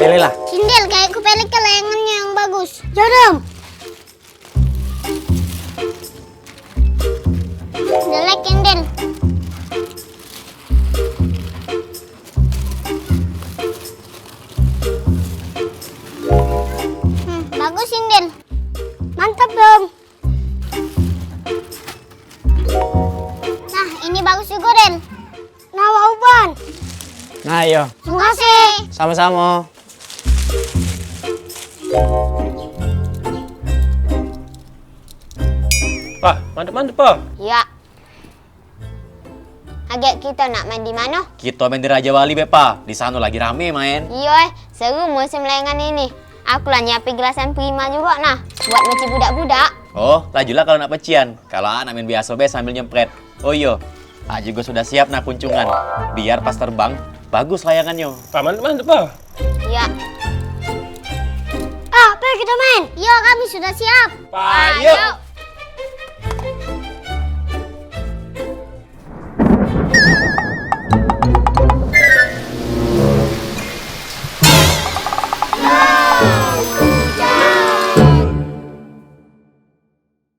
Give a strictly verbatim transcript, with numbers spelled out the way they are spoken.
Pilihlah. Sindel, kayak ku pilih ke layangannya yang bagus. Jadam. Jelek, Sindel. Hmm, bagus, Sindel. Mantap, Dom. Nah, ini bagus juga, Del. Nah, Wak Uban. Nah, iyo. Terima kasih. Sama-sama. Pah, mantep-mantep, Pah. Iya. Agak kita nak main di mana? Kita main di Raja Wali be, Pa. Di sana lagi rame main. Iyo, eh, seru musim layangan ini. Aku lah nyiapin gelasan prima juga nah, buat meci budak-budak. Oh, lajulah kalau nak pecian. Kalau nak main biasa be sambil nyempret. Oh iyo, aku juga sudah siap nah kuncungan. Biar pas terbang, bagus layangannya. Pa, mantep, mantep, Pa. Iya. Ah, ayo kita main. Iya, kami sudah siap. Pa, ayo.